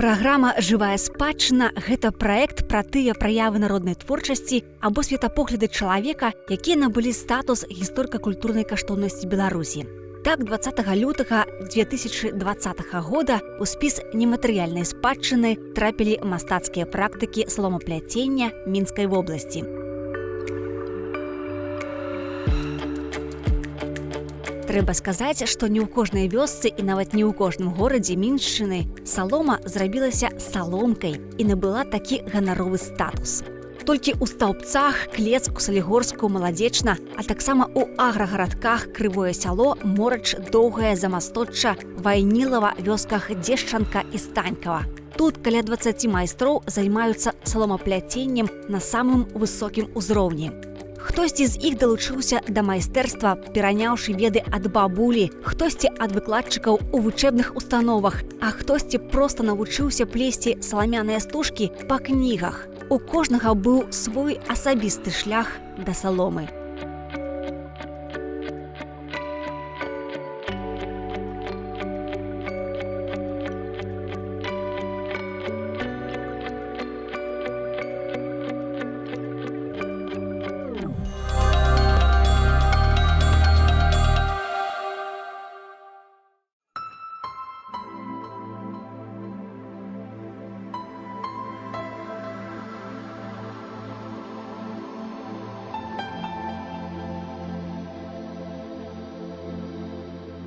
Праграма «Жывая спадчына» — гэта праект пра тыя праявы народнай творчасці або светапогляды чалавека, якія набылі статус гісторыка-культурнай каштоўнасці Беларусі. Так, 20 лютага 2020 года ў спіс нематэрыяльнай спадчыны трапілі мастацкія практыкі саломапляцення Мінскай вобласці. Трэба сказаць, што не ў кожнай вёсцы і нават не ў кожным горадзе Міншчыны салома зрабілася саломкай і набыла такі ганаровы статус. Толькі ў Стаўпцах, Клецку, Салігорску, Маладзечна, а таксама ў аграгарадках Крывое Сяло, Морач, Доўгае, Замасточча, Вайнілава, вёсках Дзешчанка і Станькава. Тут каля 20 майстроў займаюцца саломапляценнем на самым высокім узроўні. Хтосьці з іх далучыўся да майстэрства, пераняўшы веды ад бабулі, хтосьці ад выкладчыкаў у вучэбных установах, а хтосьці проста навучыўся плесці саламяныя стужкі па кнігах. У кожнага быў свой асабісты шлях да саломы.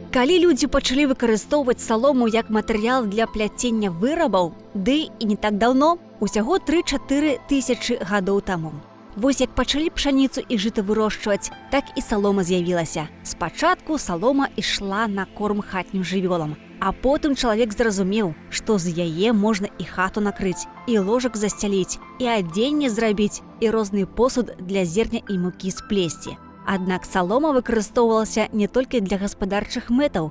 Калі людзі пачалі выкарыстоўваць салому як матэрыял для пляцення вырабаў, ды і не так даўно, усяго 3-4 тысячы гадоў таму. Вось як пачалі пшаніцу і жыта вырошчваць, так і салома з'явілася. Спачатку салома ішла на корм хатнім жывёлам, а потым чалавек зразумеў, што з яе можна і хату накрыць, і ложак засцяліць, і адзенне зрабіць, і розны посуд для зерня і мукі сплесці. Аднак салома выкарыстоўвалася не толькі для гаспадарчых мэтаў.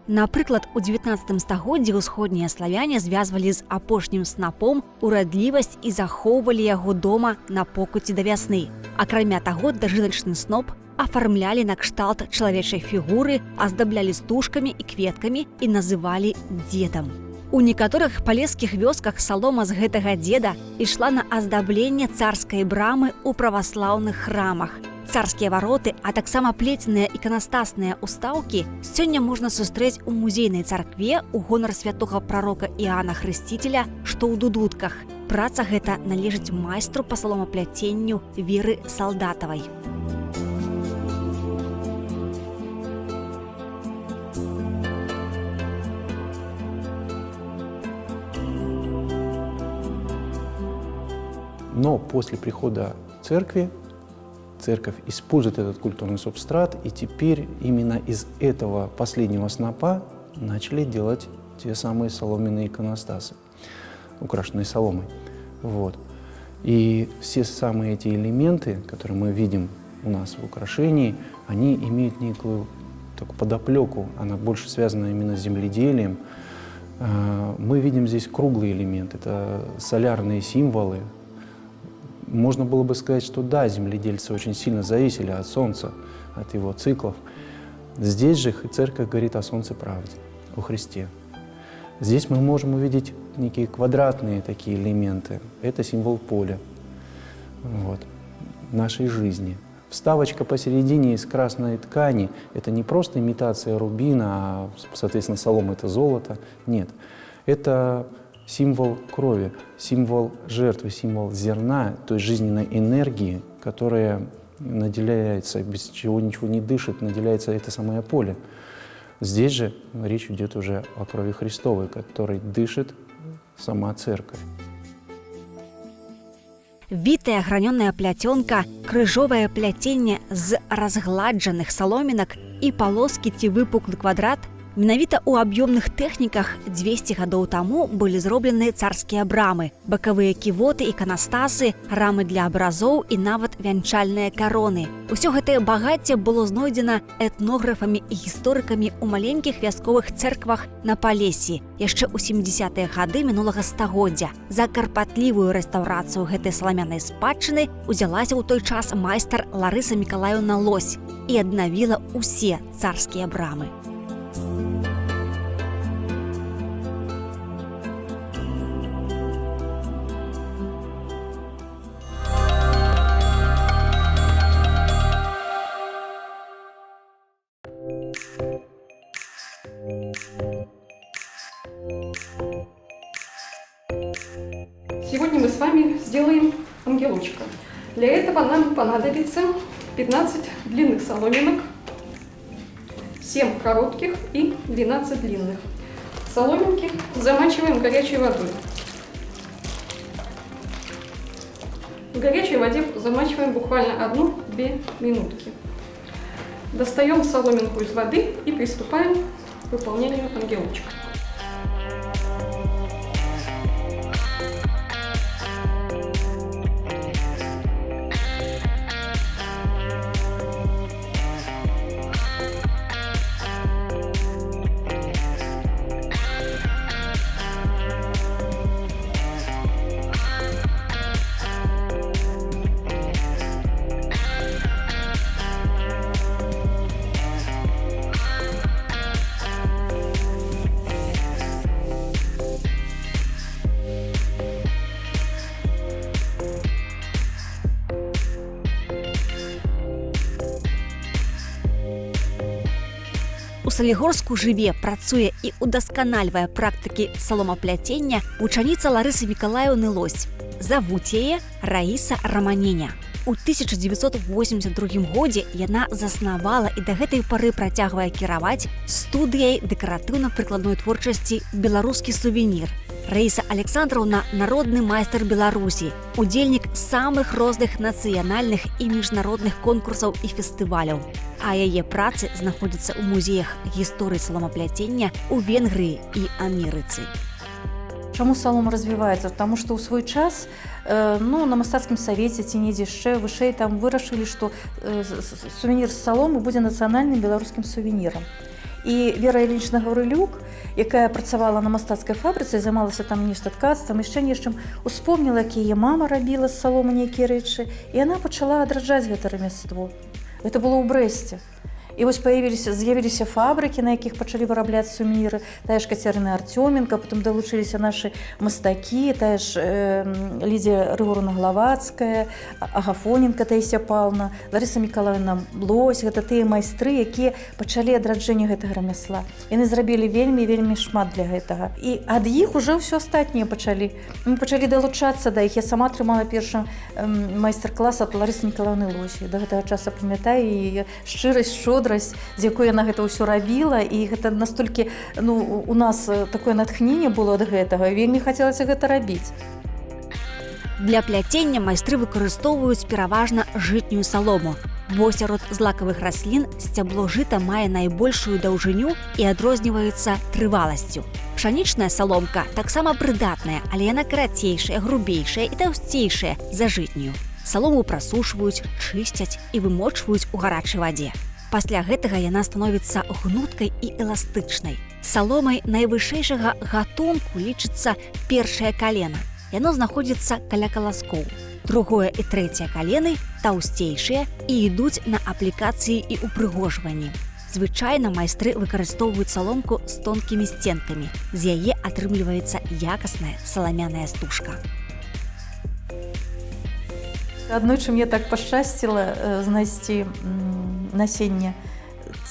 Напрыклад, у 19 стагоддзі ўсходнія славяне звязвалі з апошнім снапом урадлівасць і захоўвалі яго дома на покуце да вясны. Акрамя таго, дажыначны сноп афармлялі на кшталт чалавечай фігуры, аздаблялі стужкамі і кветкамі і называлі дзедам. У некаторых палескіх вёсках салома з гэтага дзеда ішла на аздабленне царскай брамы ў праваслаўных храмах. Царскія вароты, а таксама плеценыя іканастасныя ўстаўкі сёння можна сустрэць у музейнай царкве ў гонар святога прарока Іоанна Хрысціцеля, што ў Дудутках. Праца гэта належыць майстру па саломапляценню Веры Салдатавай. Но после прихода церкви церковь использует этот культурный субстрат, и теперь именно из этого последнего снопа начали делать те самые соломенные иконостасы, украшенные соломой. Вот. И все самые эти элементы, которые мы видим у нас в украшении, они имеют некую такую подоплеку, она больше связана именно с земледелием. Мы видим здесь круглый элемент, это солярные символы. Можно было бы сказать, что да, земледельцы очень сильно зависели от солнца, от его циклов. Здесь же церковь говорит о солнце правде, о Христе. Здесь мы можем увидеть некие квадратные такие элементы. Это символ поля, вот, нашей жизни. Вставочка посередине из красной ткани – это не просто имитация рубина, а, соответственно, солома – это золото. Нет, это символ крови, символ жертвы, символ зерна, той жизненной энергии, которая наделяется, без чего ничего не дышит, наделяется это самое поле. Здесь же речь идет уже о крови Христовой, которой дышит сама церковь. Вітая гранёная пляцёнка, крыжовае пляценне з разгладжаных саломінак і палоскі ці выпуклы квадрат. Менавіта ў аб'ёмных тэхніках 200 гадоў таму былі зроблены царскія брамы, бакавыя ківоты, іканастасы, рамы для абразоў і нават вянчальныя кароны. Усё гэтае багацце было знойдзена этнографамі і гісторыкамі ў маленькіх вясковых цэрквах на Палессі яшчэ ў 70-е гады мінулага стагоддзя. За карпатлівую рэстаўрацыю гэтай саламянай спадчыны узялася ў той час майстар Ларыса Мікалаеўна Лось і аднавіла ўсе царскія брамы. Сегодня мы с вами сделаем ангелочка. Для этого нам понадобится 15 длинных соломинок, 7 коротких и 12 длинных. Соломинки замачиваем горячей водой. В горячей воде замачиваем буквально 1-2 минутки. Достаем соломинку из воды и приступаем к выполнению ангелочка. У Салігорску жыве, працуе і удасканальвае практыкі саломапляцення вучаніца Ларысы Мікалаеўны Лось. Завуць яе Раіса Раманеня. У 1982 годзе яна заснавала і да гэтай пары працягвае кіраваць студыяй дэкаратыўна-прыкладной творчасці «Беларускі сувенір». Раіса Александровна народны майстар Беларусі, удзельнік самых розных нацыянальных і міжнародных конкурсаў і фестываляў. А яе працы знаходзяцца ў музеях гісторыі саломапляцення ў Венгрыі і Амерыцы. Чаму салома развіваецца? Таму што ў свой час ну, на мастацкім савеце ці недзе яшчэ вышэй там вырашылі, што сувенір з саломы будзе нацыянальным беларускім сувенірам. І Вера Ільінічна Гаврылюк, якая працавала на мастацкай фабрыцы, займалася там нешта ткацтвам, яшчэ нечым, успомніла, як яе мама рабіла з саломы нейкія рэчы, і яна пачала адраджаць гэта рамяство. Гэта было ў Брэсце. І вось з'явіліся фабрыкі, на якіх пачалі вырабляць сувеніры, тая ж Кацярына Арцёменка, потым далучыліся нашы мастакі, тая ж Лідзія Рыгораўна Главацкая, Агафоненка Таісія Паўлаўна, Ларыса Мікалаеўна Лось, гэта тыя майстры, якія пачалі адраджэнне гэтага рамясла. Яны зрабілі вельмі, вельмі шмат для гэтага. І ад іх ужо ўсё астатняе пачалі. Мы пачалі далучацца да іх. Я сама атрымала першы майстар-клас ад Ларысы Мікалаеўны Лось. Я да гэтага часу памятаю яе шчырасць, шчодрасць, з якой яна гэта ўсё рабіла, і гэта настолькі, ну, у нас такое натхненне было ад гэтага, вельмі хацелася гэта рабіць. Для пляцення майстры выкарыстоўваюць пераважна жытнюю салому, бо сярод злакавых раслін сцябло жыта мае найбольшую даўжыню і адрозніваецца трываласцю. Пшанічная саломка таксама прыдатная, але яна карацейшая, грубейшая і таўсцейшая за жытнюю. Салому прасушваюць, чысцяць і вымочваюць у гарачай вадзе. Пасля гэтага яна становіцца гнуткай і эластычнай. Саломай найвышэйшага гатунку лічыцца першае калена. Яно знаходзіцца каля каласкоў. Другое і трэцяе калены таўсцейшыя і ідуць на аплікацыі і ўпрыгожванні. Звычайна майстры выкарыстоўваюць саломку з тонкімі сценкамі. З яе атрымліваецца якасная саламяная стужка. Аднойчы мне так пашчасціла знайсці насенне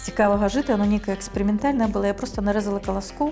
цікавага жыта, оно нейкае эксперыментальнае было, я просто нарэзала каласкоў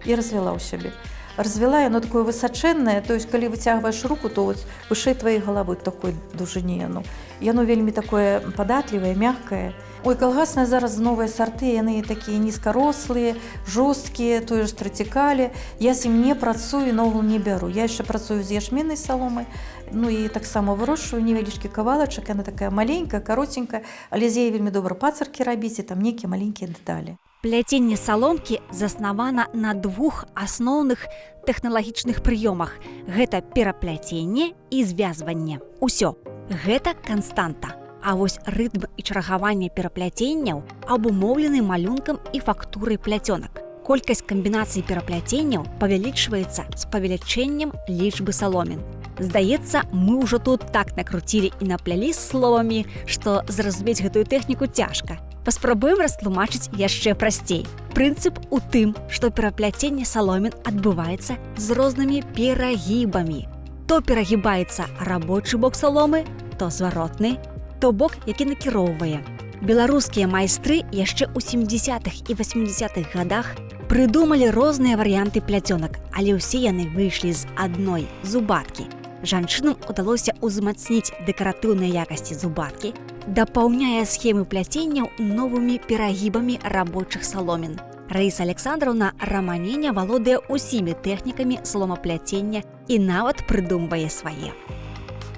і развяла ў сябе. Развяла, оно такое высачэннае, то есть калі выцягваеш руку, то вот вышэй тваей галавы такой дужыні яно. Яно вельмі такое падатлівае, мягкае. Ой, калгасныя зараз новыя сарты, яны такія нізкарослыя, жорсткія, тое ж трыцікалі. Я з ім не працую, наогул не бяру. Я яшчэ працую з ячменнай саломай, ну і таксама вырошчваю невялічкі кавалачак, яна такая маленькая, кароценькая, але з яе вельмі добра пацаркі рабіць і там нейкія маленькія дэталі. Пляценне саломкі заснавана на двух асноўных тэхналагічных прыёмах. Гэта перапляценне і звязванне. Усё. Гэта канстанта. А вось рытм і чаргаванне перапляценняў абумоўлены малюнкам і фактурай пляцёнак. Колькасць камбінацый перапляценняў павялічваецца з павелічэннем лічбы саломін. Здаецца, мы ўжо тут так накруцілі і наплялі словамі, што зразумець гэтую тэхніку цяжка. Паспрабуем растлумачыць яшчэ прасцей. Прынцып у тым, што перапляценне саломін адбываецца з рознымі перагібамі. То перагібаецца рабочы бок саломы, то зваротны, то бок, які накіроўвае. Беларускія майстры яшчэ ў 70-х і 80-х годах прыдумалі розныя варыянты пляцёнак, але ўсе яны выйшлі з адной зубаткі. Жанчынам удалося ўзмацніць дэкаратыўныя якасці зубаткі, дапаўняе схемы пляценняў новымі перагібамі рабочых саломін. Раіса Александровна Раманеня валодае ўсімі тэхнікамі саломапляцення і нават прыдумвае свае.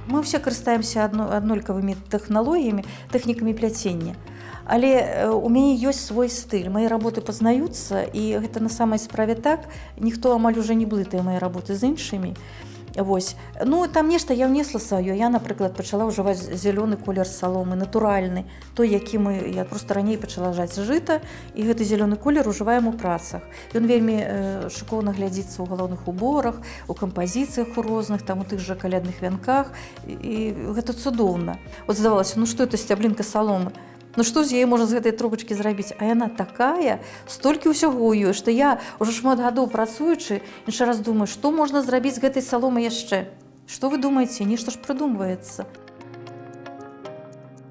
Мы ўсе карыстаемся аднолькавымі тэхналогіямі, тэхнікамі пляцення. Але у мяне ёсць свой стыль. Мае работы пазнаюцца, і гэта на самай справе так. Ніхто амаль уже не блытае мае работы з іншымі. Вось. Ну, там нешта я внесла сваё. Я, напрыклад, пачала ўжываць зялёны колер саломы, натуральны, той, які я просто раней пачала жаць жыта, і гэты зялёны колер ужываем у працах. Ён вельмі шыкоўна глядзіцца ў галоўных уборах, у кампазіцыях у розных, там у тых жа калядных вянках, і гэта цудоўна. От здавалася, ну што это сцяблінка саломы? Ну што з яе можна з гэтай трубачкі зрабіць? А яна такая, столькі ўсяго ў ёй, што я ўжо шмат гадоў працуючы, іншы раз думаю, што можна зрабіць з гэтай саломы яшчэ? Што вы думаеце? Нешта ж прыдумваецца.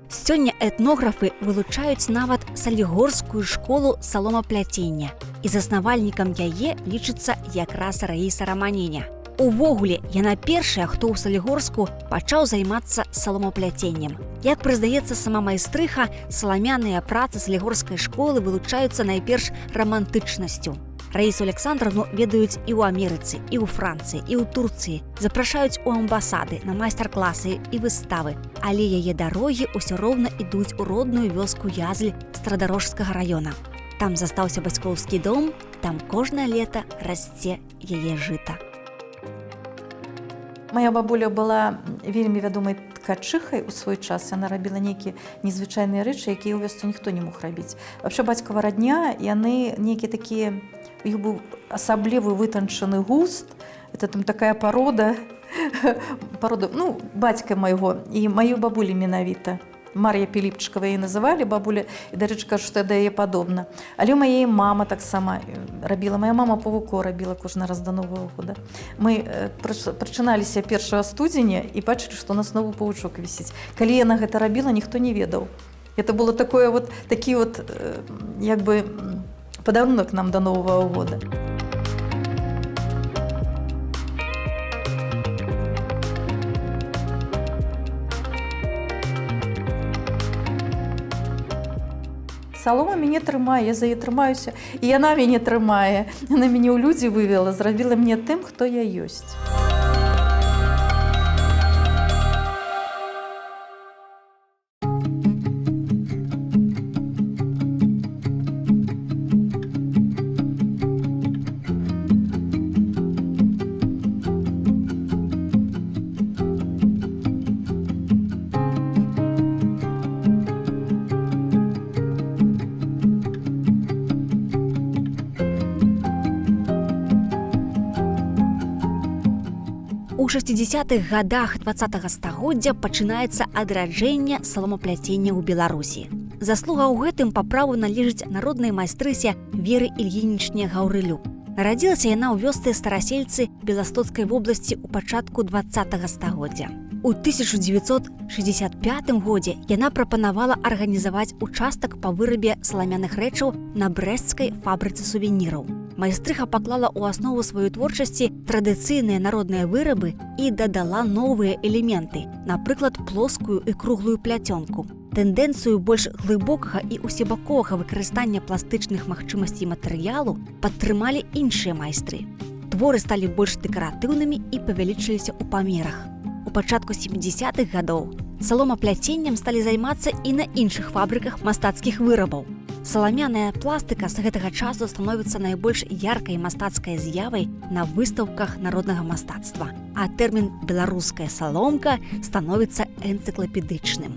Сёння этнографы вылучаюць нават салігорскую школу саломапляцення. І заснавальнікам яе лічыцца якраз Раіса Раманеня. Увогуле, яна першая, хто ў Салігорску пачаў займацца саломапляценнем. Як прызнаецца сама майстрыха, саламяныя працы салігорскай школы вылучаюцца найперш рамантычнасцю. Раісу Александровну ведаюць і ў Амерыцы, і ў Францыі, і ў Турцыі, запрашаюць у амбасады, на майстар-класы і выставы. Але яе дарогі ўсё роўна ідуць у родную вёску Язль Старадарожскага раёна. Там застаўся бацькоўскі дом, там кожнае лета расце яе жыта. Моя бабуля была вельмі вядомай ткачыхай у свой час. Яна рабіла нейкія незвычайныя рэчы, якія ў вёсцы ніхто не мог рабіць. Вообще бацькава радня, яны нейкія такія, у іх быў асаблівы вытанчаны густ. Это там такая парода, ну, бацька майго і маю бабулі менавіта. Мар'я Піліпчыкова яе называлі бабуля, і, дарэчы, кажу, што я да яе падобна. Але ў мае мама таксама рабіла. Моя мама павуко рабіла кожны раз да Новага года. Мы прачыналіся 1 студзеня і бачылі, што у нас новы павучок вісіць. Калі яна гэта рабіла, ніхто не ведаў. Это было такое вот, такі вот, як бы, падарунак нам да Новага года. Салома мяне трымае, я за яе трымаюся, і яна мяне трымае. Яна мяне ў людзі вывела, зрабіла мне тым, хто я ёсць. У 60-х годах 20-го стагоддзя пачынаецца адраджэнне саломапляцення ў Беларусі. Заслуга ў гэтым па праву належыць народнай майстрысе Веры Ільінічне Гаўрылюк. Нарадзілася яна ў вёсцы Старасельцы Беластоцкай вобласці ў пачатку 20-го стагоддзя. У 1965 годзе яна прапанавала арганізаваць участак па вырабе саламяных рэчаў на брэсцкай фабрыцы сувеніраў. Майстрыха паклала ў аснову сваёй творчасці традыцыйныя народныя вырабы і дадала новыя элементы, напрыклад, плоскую і круглую пляцёнку. Тэндэнцыю больш глыбокага і усебаковага выкарыстання пластычных магчымасцей матэрыялу падтрымалі іншыя майстры. Творы сталі больш дэкаратыўнымі і павялічыліся ў памерах. У пачатку 70-х гадоў саломапляценнем сталі займацца і на іншых фабрыках мастацкіх вырабаў. Саламяная пластыка з гэтага часу становіцца найбольш яркай мастацкай з'явай на выстаўках народнага мастацтва, а тэрмін «беларуская саломка» становіцца энцыклапедычным.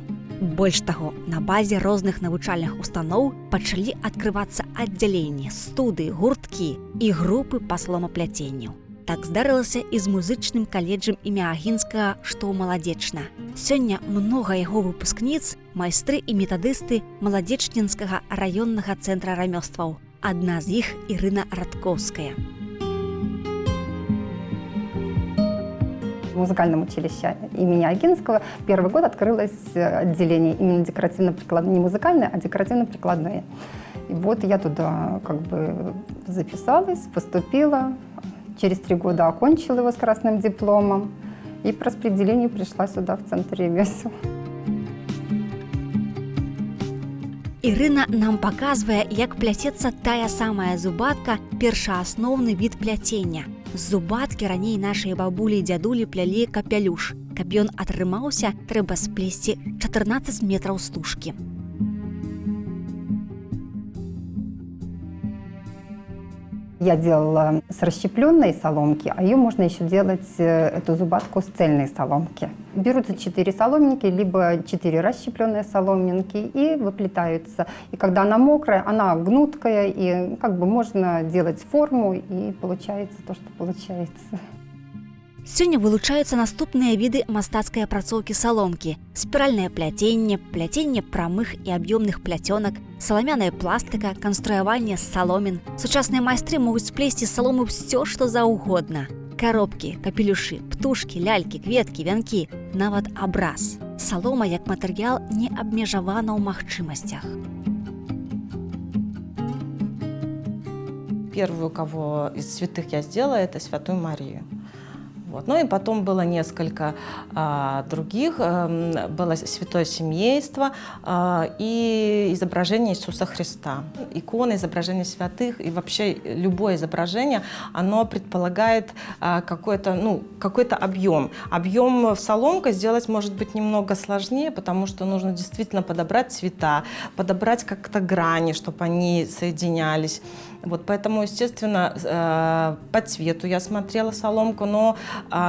Больш таго, на базе розных навучальных устаноў пачалі адкрывацца аддзяленні, студыі, гурткі і групы па саломапляценню. Так здарылася і з музычным каледжам імя Агінскага, што ў Маладзечна. Сёння многа яго выпускніц майстры і метадысты Маладзечненскага раённага цэнтра рамёстваў. Адна з іх Ірына Радкоўская. В музыкальном училище имени Огинского первый год открылось отделение именно декоративно-прикладное, не музыкальное, а декоративно-прикладное. И вот я туда как бы записалась, поступила. Через 3 года окончила его с красным дипломом. И по распределению пришла сюда, в Центр ремесел. Ірына нам паказвае, як пляцецца тая самая зубатка, першаасноўны від пляцення. З зубаткі раней нашыя бабулі і дзядулі плялі капялюш. Каб ён атрымаўся, трэба сплесці 14 метраў стужкі. Я делала с расщепленной соломки, а ее можно еще делать, эту зубатку, с цельной соломки. Берутся 4 соломинки, либо 4 расщепленные соломинки и выплетаются. И когда она мокрая, она гнуткая, и как бы можно делать форму, и получается то, что получается. Сёння вылучаюцца наступныя віды мастацкай апрацоўкі саломкі: спіральнае пляценне, пляценне прамых і аб'ёмных пляцёнак, саламяная пластыка, канструяванне з саломін. Сучасныя майстры могуць сплесці з саломы ўсё, што заўгодна. Каробкі, капелюшы, птушкі, лялькі, кветкі, вянкі, нават абраз. Салома як матэрыял не абмежавана ў магчымасцях. Первую, кого из святых я сделала, это Святую Марию. Вот. Ну и потом было несколько других. Было Святое Семейство и изображение Иисуса Христа. Иконы, изображение святых и вообще любое изображение, оно предполагает какой-то, ну, какой-то объем. Объем в соломкой сделать может быть немного сложнее, потому что нужно действительно подобрать цвета, подобрать как-то грани, чтобы они соединялись. Вот, поэтому, естественно, по цвету я смотрела соломку, но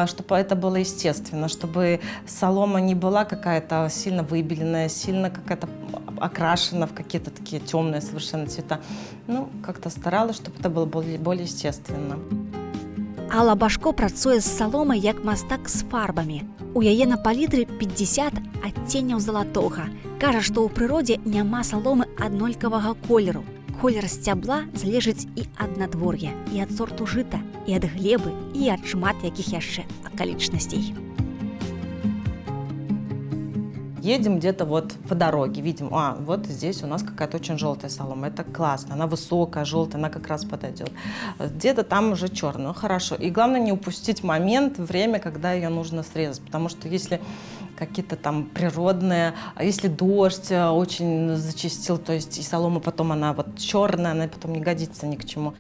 чтобы это было естественно, чтобы солома не была какая-то сильно выбеленная, сильно какая-то окрашена в какие-то такие темные совершенно цвета. Ну, как-то старалась, чтобы это было более, более естественно. Алла Башко працуе з саломай як мастак з фарбамі. У яе на палітры 50 адценняў залатога. Кажа, што ў прыродзе няма саломы аднолькавага колеру. Колер сцябла залежыць і ад надвор'я, і ад сорту жыта, і ад глебы, і ад шмат якіх яшчэ акалічнасцей. Едем где-то вот по дороге, видим, вот здесь у нас какая-то очень желтая солома, это классно, она высокая, желтая, она как раз подойдет. Где-то там уже черная, ну хорошо. И главное не упустить момент, время, когда ее нужно срезать, потому что если какие-то там природные, а если дождь очень зачастил, то есть и солома потом она вот черная, она потом не годится ни к чему.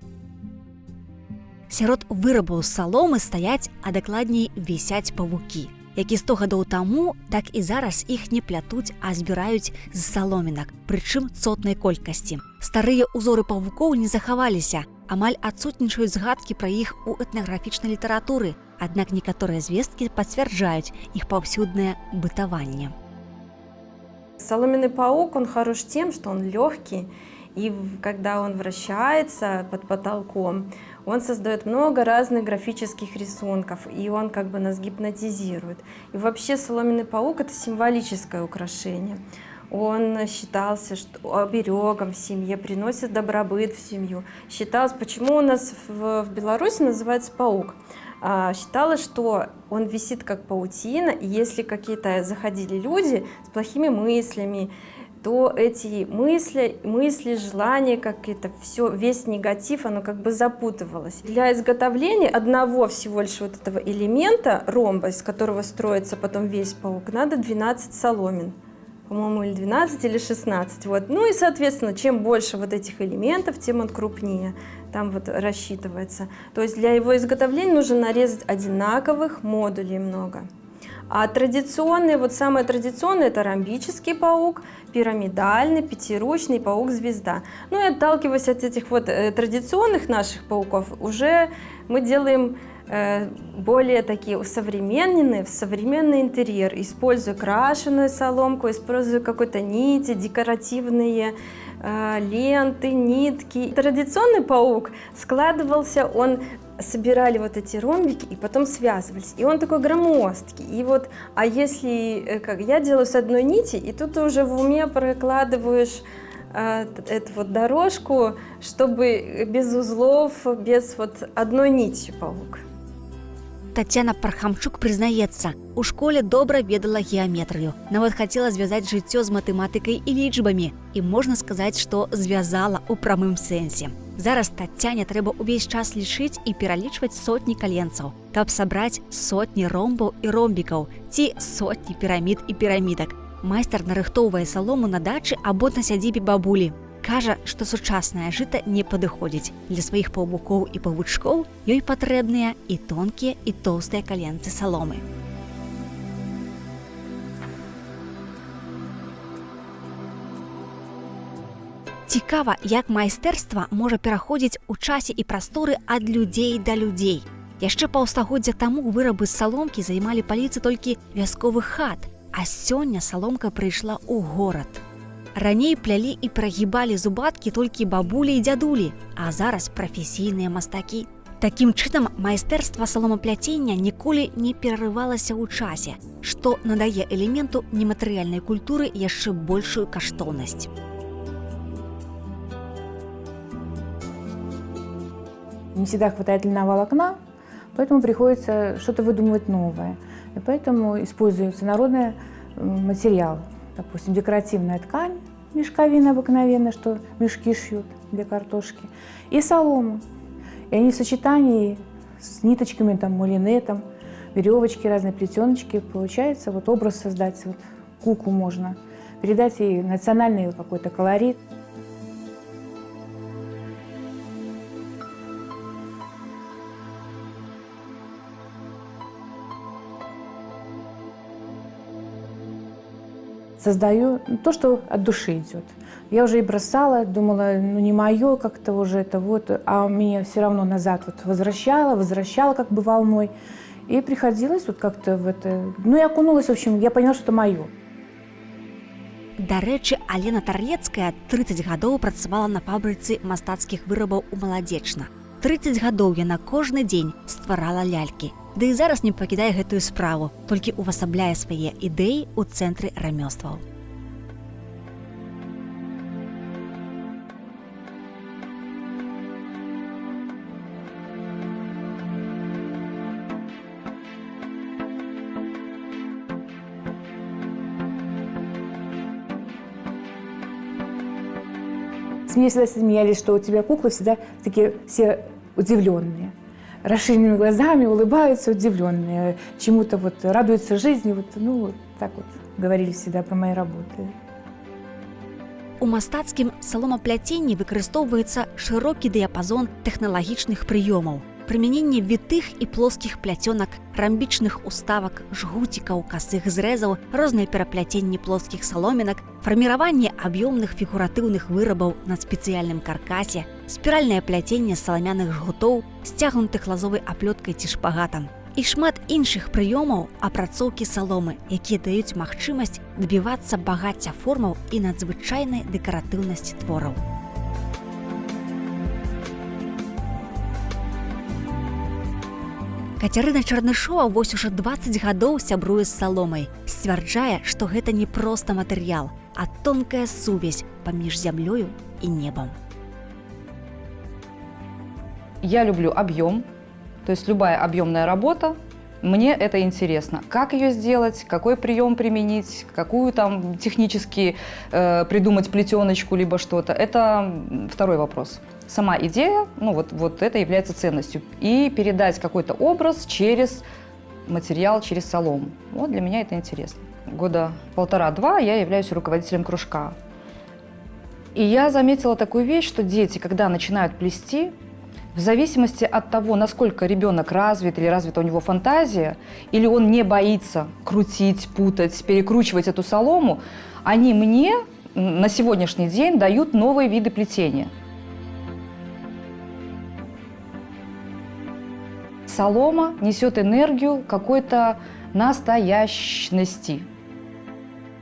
Сярод вырабаў з саломы стаяць, а дакладней вісяць павукі. Як і 100 гадоў таму, так і зараз іх не плятуць, а збіраюць з саломінак, прычым цотнай колькасці. Старыя ўзоры павукоў не захаваліся, амаль адсутнічаюць згадкі пра іх у этнаграфічнай літаратуры, аднак некаторыя звесткі пацвярджаюць іх паўсюднае бытаванне. Соломенный паук, он хорош тем, что он легкий, и когда он вращается под потолком, он создает много разных графических рисунков, и он как бы нас гипнотизирует. И вообще соломенный паук — это символическое украшение. Он считался оберегом в семье, приносит добробыт в семью. Считалось, почему у нас в Беларуси называется паук? Считалось, что он висит как паутина, и если какие-то заходили люди с плохими мыслями, то эти мысли, желания, какие-то, все, весь негатив, оно как бы запутывалось. Для изготовления одного всего лишь вот этого элемента, ромба, из которого строится потом весь паук, надо 12 соломин. По-моему, или 12, или 16. Вот. Ну и, соответственно, чем больше вот этих элементов, тем он крупнее там вот рассчитывается. То есть для его изготовления нужно нарезать одинаковых модулей много. А традиционные, вот самое традиционное, это ромбический паук, пирамидальный, пятиручный паук-звезда. Ну и отталкиваясь от этих вот традиционных наших пауков, уже мы делаем более такие усовремененные, в современный интерьер, используя крашеную соломку, используя какой-то нити, декоративные ленты, нитки. Традиционный паук складывался, он собирали вот эти ромбики и потом связывались. И он такой громоздкий. И вот, а если, как я делаю с одной нити, и тут ты уже в уме прокладываешь эту вот дорожку, чтобы без узлов, без вот одной нити паук. Татьяна Пархамчук прызнаецца, у школе добра ведала геаметрыю. Нават хацела звязаць жыццё з матэматыкай і лічбамі. І можна сказаць, што звязала ў прамым сэнсе. Зараз Тацяне трэба ўвесь час лічыць і пералічваць сотні каленцаў, каб сабраць сотні ромбаў і ромбікаў ці сотні пірамід і пірамідак. Майстар нарыхтоўвае салому на дачы або на сядзібе бабулі. Кажа, што сучаснае жыта не падыходзіць. Для сваіх павукоў і павучкоў ёй патрэбныя і тонкія, і тоўстыя каленцы саломы. Цікава, як майстэрства можа пераходзіць у часе і прасторы ад людзей да людзей. Яшчэ паўстагоддзя таму вырабы з саломкі займалі паліцы толькі вясковых хат, а сёння саломка прыйшла ў горад. Раней плялі і прагібалі зубаткі толькі бабулі і дзядулі, а зараз прафесійныя мастакі. Такім чынам, майстэрства саломапляцення ніколі не перарывалася ў часе, што надае элементу нематэрыяльнай культуры яшчэ большую каштоўнасць. Не всегда хватает льняного волокна, поэтому приходится что-то выдумывать новое. И поэтому используется народный материал, допустим, декоративная ткань, мешковина обыкновенная, что мешки шьют для картошки, и солома. И они в сочетании с ниточками, там, мулинетом, веревочки, разные плетеночки, получается вот образ создать, вот куклу можно передать ей национальный какой-то колорит. Создаю то, что от души идет. Я уже и бросала, думала, ну не мое как-то уже это вот, а меня все равно назад вот возвращала, возвращала как бы волной. И приходилось вот как-то в это... Ну, я окунулась, в общем, я поняла, что это мое. Дарэчы, Алена Тарлецкая 30 гадоў працавала на фабрыцы мастацкіх вырабаў у Маладзечна. 30 гадоў яна кожны дзень стварала лялькі. Ды і зараз не пакідае гэтую справу, толькі увасабляе свае ідэі ў цэнтры рамёстваў. С меня всегда смеялись, что у тебя куклы всегда такие все удивленные, расширенными глазами улыбаются, удивленные, чему-то вот радуются жизни. Вот, ну, вот так вот говорили всегда про мои работы. У мастацкім саломапляценні выкарыстоўваецца шырокі дыяпазон тэхналагічных прыёмаў. Прымяненне вітых і плоскіх пляцёнак, рамбічных уставак, жгуцікаў, касых зрэзаў, розныя перапляценні плоскіх саломінак, фарміраванне аб'ёмных фігуратыўных вырабаў на спецыяльным каркасе, спіральнае пляценне саламяных жгутоў, сцягнутых лазовай аплёткай ці шпагатам. І шмат іншых прыёмаў апрацоўкі саломы, якія даюць магчымасць дабівацца багацця формаў і надзвычайнай дэкаратыўнасці твораў. Кацярына Чарнышова вось ужо 20 гадоў сябруе з саломай. Сцвярджае, што гэта не проста матэрыял, а тонкая сувязь паміж зямлёю і небам. Я люблю объем, то есть любая объемная работа, мне это интересно. Как ее сделать, какой прием применить, какую там технически придумать плетеночку, либо что-то, это второй вопрос. Сама идея, ну вот это является ценностью. И передать какой-то образ через материал, через солому. Вот для меня это интересно. Года полтора-два я являюсь руководителем кружка. И я заметила такую вещь, что дети, когда начинают плести, в зависимости от того, насколько ребенок развит или развита у него фантазия, или он не боится крутить, путать, перекручивать эту солому, они мне на сегодняшний день дают новые виды плетения. Солома несет энергию какой-то настоящности.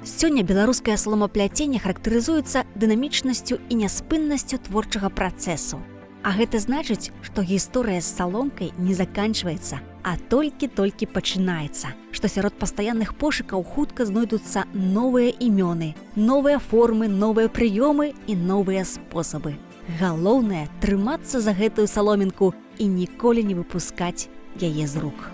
Сёння беларускае саломапляценне характарызуецца дынамічнасцю і няспыннасцю творчага працэсу. А гэта значыць, што гісторыя з саломкай не заканчваецца, а толькі-толькі пачынаецца, што сярод пастаянных пошукаў хутка знойдуцца новыя імёны, новыя формы, новыя прыёмы і новыя спосабы. Галоўнае трымацца за гэтую саломінку і ніколі не выпускаць яе з рук.